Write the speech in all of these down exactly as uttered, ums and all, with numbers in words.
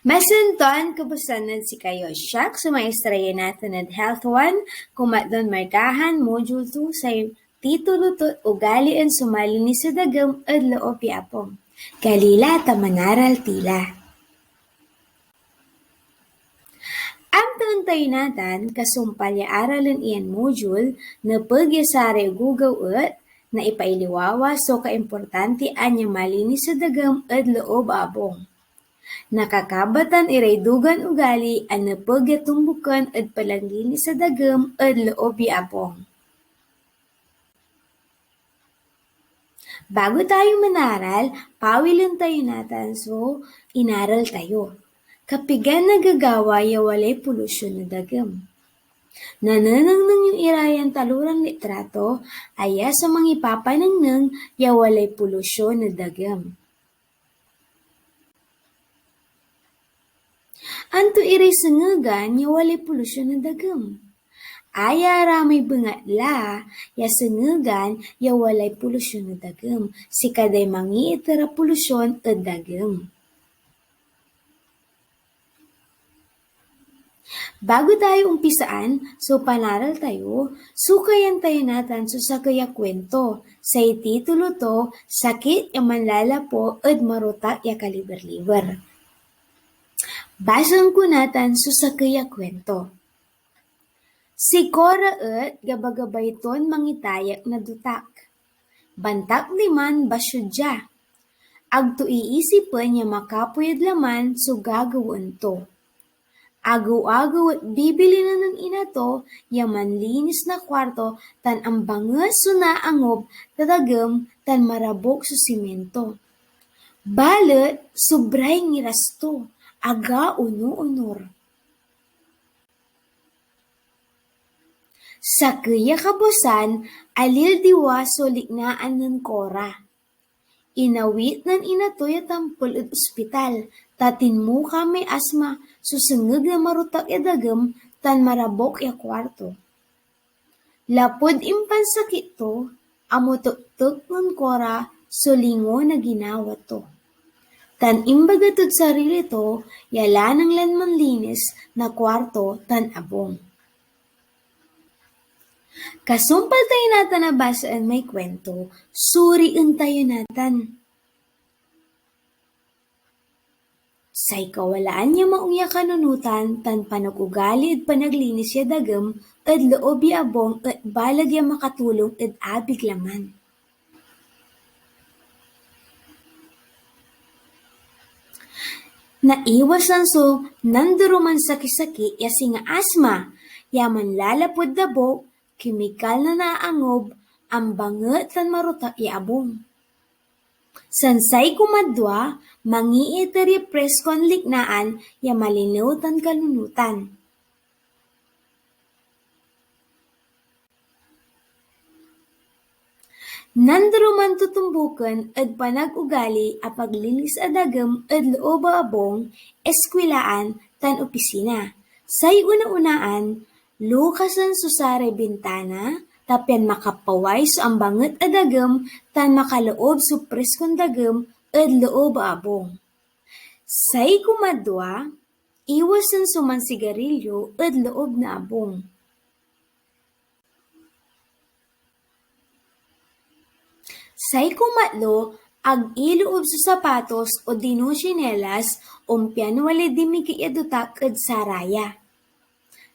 Masanton kabuasan ed sikayo. Siak so maestra yo natan ed Health One, kumatlon markahan, Module two, say titulo to, Ugalien so Malinis a Dagem ed Loob ya Abung. Kalila ta manaral tila. Amtaen tayo natan, kasumpal ya aralen iyan module, nepeg ya saray ogogaw et naipailiwawa so kaimportantian ya malinis a dagem ed loob a abung. Nakakabatan iray dugan ugali a nepeg ya tumboken ed panaglinis a dagem ed loob ya abung. Bago tayo manaral, pawilen tayo natan so inaral tayo. Kapigan nagagawa ya walay polusyon na dagem? Nanenengneng yo ira yan taloran litrato, aya so mangipapanengneng ya walay polusyon na dagem. Anto iray sengegan ya walay polusyon na dagem? Aya ra may bengatla ya sengegan ya walay polusyon na dagem. Sikaday mangiiter a polusyon ed dagem. Bago tayo umpisaan so panaral tayo, sukayan tayo natan so sakey a kuento. Say titulo to, Sakit ya Manlalapo ed Marotak ya Kaliber-liber. Basaen ko natan so sakey a kuento. Si Cora et gabagabay ton mangitayak na dotak. Bantak diman basyo dia. Ag to iisipen ya makapoy ed laman so gagawaen to. Agew-agew et bibilinen nen ina to ya manlinis na kuarto tan ambanget so naangob na dagem tan marabok so simento. Balet sobray ngiras to, aga onoonor. Sakey a kabuasan, alildiwa so liknaan nen Cora. Inawit nen ina to ya tampol ed ospital, ta tinmuka may asma so sengeg na marotak ya dagem tan marabok ya kuarto. Lapud impansakit to, amotektek nen Cora so lingo na ginawa to, tan imbaga tod sarili to ya lanang lan manlinis na kuarto tan abung. Kasumpal tayo natan a basaen may kuento, surien tayo natan. Say kawalaan ya maung ya kanunotan tan panag-ugali ed panaglinis ya dagem ed loob ya abung et baleg ya makatulong ed abig laman. Naiwasan so nandoroman sakisaki ya singa asma, ya manlalapud dabok, kemikal na naangob, ambanget tan marotak ya abung. Sansay kumadwa, mangiiter ya preskon liknaan ya malinew tan kanunotan. Nandoroman totombuken ed panag-ugali a paglinis a dagem ed loob a abung, eskwilaan, tan opisina. Say una-unaan, lukasen so saray bintana, ta pian makapaway so ambanget a dagem tan makaloob so preskon dagem ed loob a abung. Say kumadwa, iwasen so mansigarilyo ed loob na abung. Say kumatlo, ag iloob so sapatos odino tsinelas, ompian walay dimikit ya dotak ed saraya.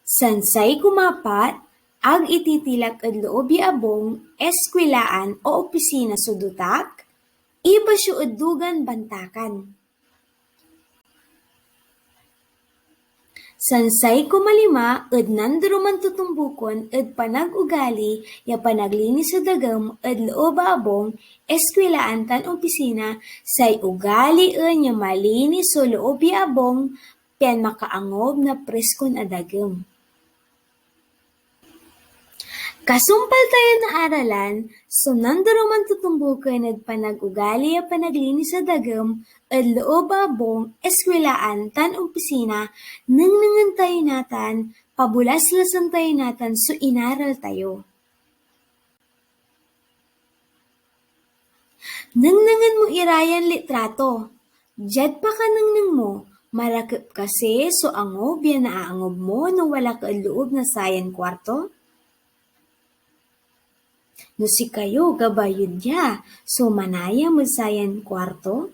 Sansay kumapat, ag ititilak ed loob ya abung, eskwilaan, o opisina so dotak, ibasyo ed dugan bantakan. Sansay kumalima ed nandoroman totombukon ed panag-ugali ya panaglinis ed dagem ed loob a abung, eskwilaan, tan opisina, say ugalien ya malinis so loob ya abung pian makaangob na preskon a dagem. Kasumpal tayon naaralan so nandoroman totombuken ed panag-ugali ya panaglinis a dagem ed loob a abung, eskwilaan, tan opisina, nengnengen tayo natan, pabolaslasen tayo natan so inaral tayo. Nengnengen mo ira yan litrato. Diad pakanengneng mo, Marakep kasi so angob ya naangob mo no wala ka ed loob na sayan kuarto? No sikayo, gabay yod dia so manayam ed sayan kuarto?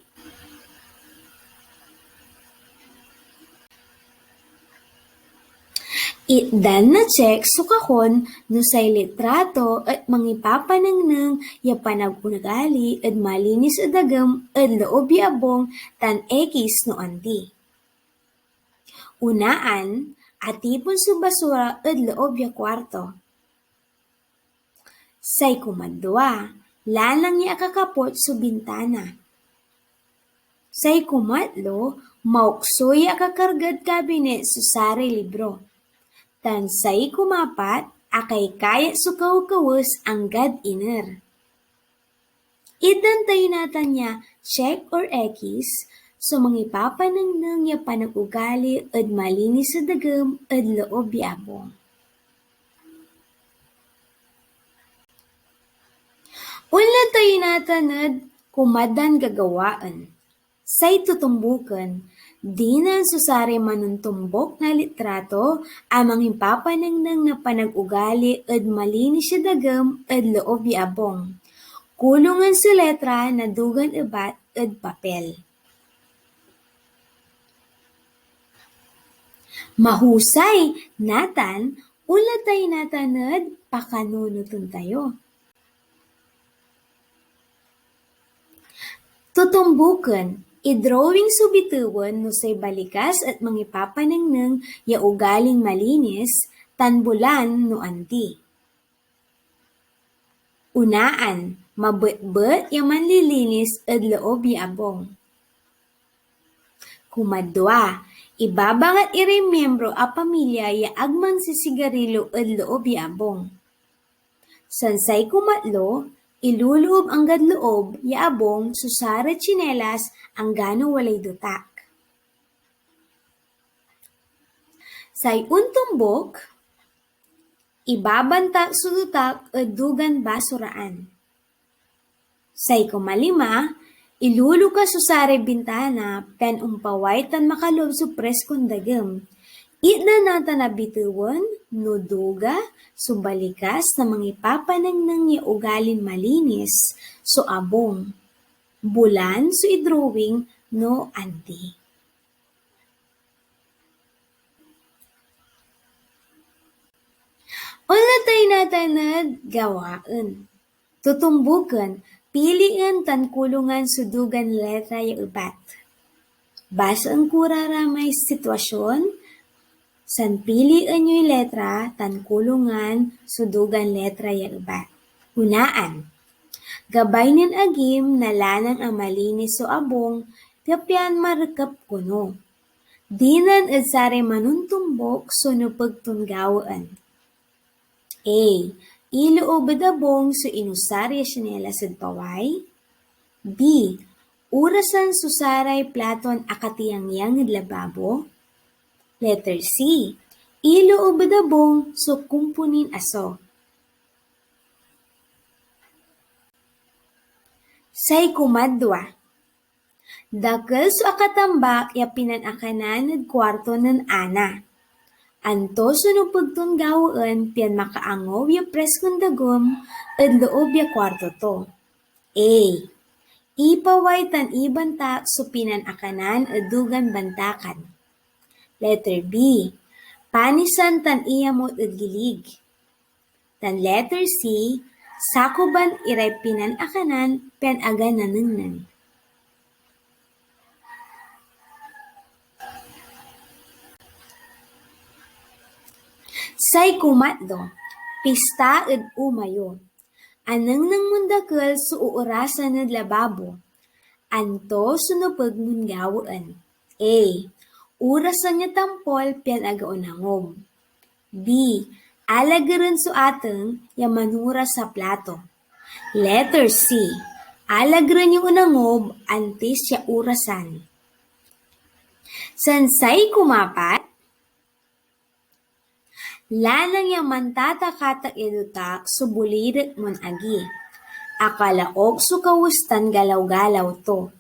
Itdan na check so kahon no say litrato et mangipapanengneng ya panag-ugali ed malinis a dagem ed loob ya abung tan X no andi. Unaan, atipon so basura ed loob ya kuarto. Say kumadwa, lanang ya akakapot so bintana. Say kumatlo, maokso ya akakargad kabinet so saray libro. Tan say kumapat, akaykayat so kawkawes anggad iner. Itdan tayo natan ya check or X so mangipapanengneng ya panag-ugali ed malinis a dagem ed loob ya abung. Onla tayo natan ed kumadan gagawaen. Say totombuken, dinan so saray manontombok na litrato a mangipapanengneng na panag-ugali ed malinis ya dagem ed loob ya abung. Kulongen so letra na dugan ebat ed papel. Mahusay, natan, onla tayo natan ed pakanunoten tayo. Totombuken, idrawing so bitewen no say balikas et mangipapanengneng ya ugalin malinis tan bulan no andi. Unaan, mabetbet ya manlilinis ed loob ya abung. Kumadwa, ibabangat iray miembro a pamilya ya ag mansisigarilyo ed loob ya abung. Sansay kumatlo, iloloob anggad loob ya abung so saray tsinelas anggano walay dotak. Say ontombok, ibabantak so dotak ed dugan basuraan. Say kumalima, ilulukas so saray bintana pian ompaway tan makaloob so preskon dagem. Itdan natan a bitewen no duga so balikas na mangipapanengneng ya ugalin malinis so abung, bulan so idrawing no andi. Onla tayo natan ed gawaen. Totombuken, pilien tan kulongan so dugan letra ya ebat. Basaen ko ra ra may sitwasyon, san pilien yoy letra tan kulongan so dugan letra ya ebat. Unaan, gabay nen agim na lanang a malinis so abung, pian marakep kono. Dinan ed saray manontombok so nepeg ton gawaen. A, iloob ed abung so inusar ya sinelas ed paway. B, orasan so saray platon akatiyangyang ed lababo. Letter C, iloob ed abung so komponin aso. Say kumadwa, dakel so akatambak ya pinanakanan ed kuarto nen Ana. Anto so nepeg ton gawaen pian makaangob ya preskon dagem ed loob ya kuarto to? A, ipaway tan ibantak so pinanakanan ed dugan bantakan. Letter B, panisan tan iyamut ed gilig. Tan letter C, sakuban iray pinanakanan pian aga nanengneng. Say kumatlo, pista ed uma yo. Anengneng mon dakel so oorasan ed lababo. Anto so nepeg mon gawaen? A, orasan ya tampol pian aga onangob. B, alageren so ateng ya manoras a plato. Letter C, alageren yo onangob antis ya orasan. Sansay kumapat, lanang ya mantatakatak ya dotak so bolirek mon agi. Akalaok so kawes tan galaw-galaw to.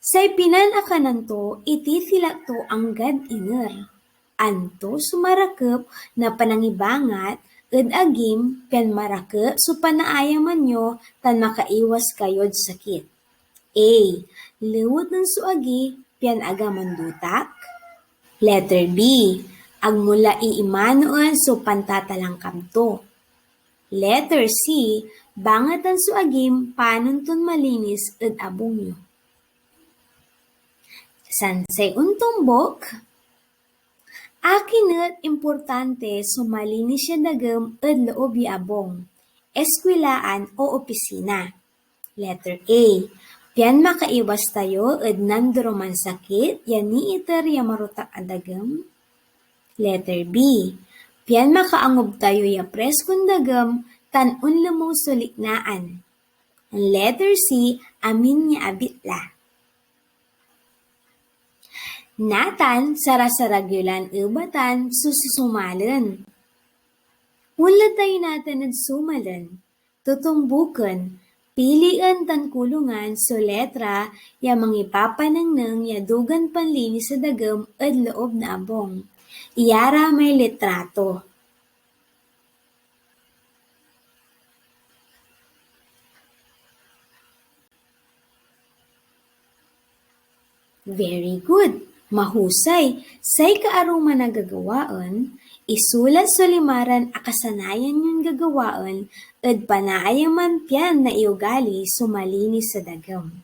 Say pinanakanan to ititilak to anggad iner. Anto so marakep na panangibangat ed agim pian marakep so panaayaman yo tan makaiwas kayod sakit? A. Lewoten so agi pian aga mandutak. Letter B. Agmo la iimanoen so pantatalangkam to. Letter C. Bangatan so agim panon ton malinis ed abung yo. Sansay ontombok, akin et importante so malinis ya dagem ed loob ya abung, eskwilaan o opisina? Letter A. Pian makaiwas tayo ed nandoroman sakit ya niiter ya marutak a dagem. Letter B. Pian makaangob tayo ya preskon dagem tan onlemew so liknaan. Letter C. Amin ya abit la. Natan, sarasarag yo lan ebatan so susumalen. Onla tayo natan ed sumalen. Totombuken, pilien tan kulongan so letra ya mangipapanengneng ya dugan panlinis ed dagem ed loob na abung. Iyara may litrato. Very good. Mahusay. Say kaaruman a gagawaen, isulat so limaran akasanayan yon gagawaen ed panaayaman pian naiugali so malinis a dagem.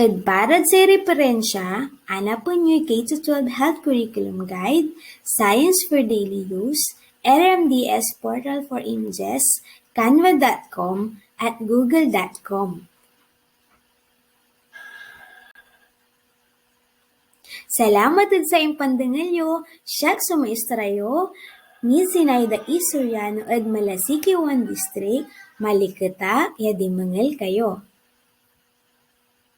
Ed parad say referensya, anapen yoy K twelve Health Curriculum Guide, Science for Daily Use, R M D S Portal for Images, canva dot com, at google dot com. Salamat ed say impandengel yo. Siak so maestra yo, Miss Zinaida E. Soriano ed Malasiqui One District. Maliket ak ya dimengel kayo.